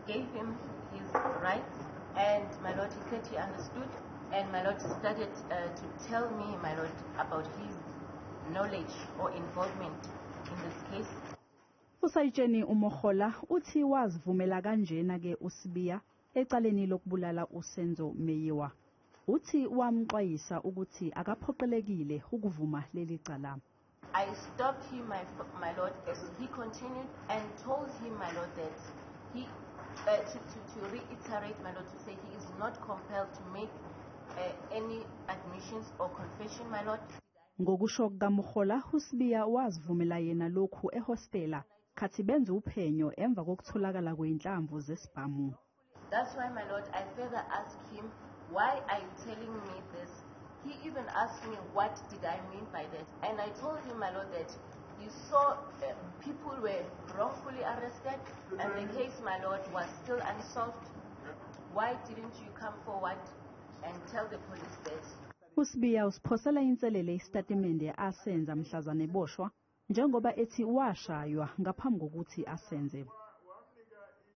gave him his rights, and my lord, he said he understood, and my lord started to tell me, my lord, about his knowledge or involvement in this case. U-Sayitsheni uMogola uthi wazivumela kanjena ke uSibiya ecaleni lokubulala uSenzo Meyiwa. Uthi wamxwayisa ukuthi akaphoqelekile ukuvuma leli cala. I stopped him, my lord, as he continued, and told him, my lord, that he to reiterate, my lord, to say he is not compelled to make any admissions or confession, my lord. Ngokusho kukaMogola, uSibiya wazivumela yena lokhu ehostela khathi benza uphenyo emva kokutholakala kweinhlamvu zesibhamu. That's why, my lord, I further asked him, why are you telling me this? He even asked me, what did I mean by that? And I told him, my lord, that you saw people were wrongfully arrested and the case, my lord, was still unsolved. Why didn't you come forward and tell the police that? uSibiya usiphosela inselele isitatimende asenza mhlazane eboshwa njengoba ethi washaywa ngaphambi kokuthi asenze.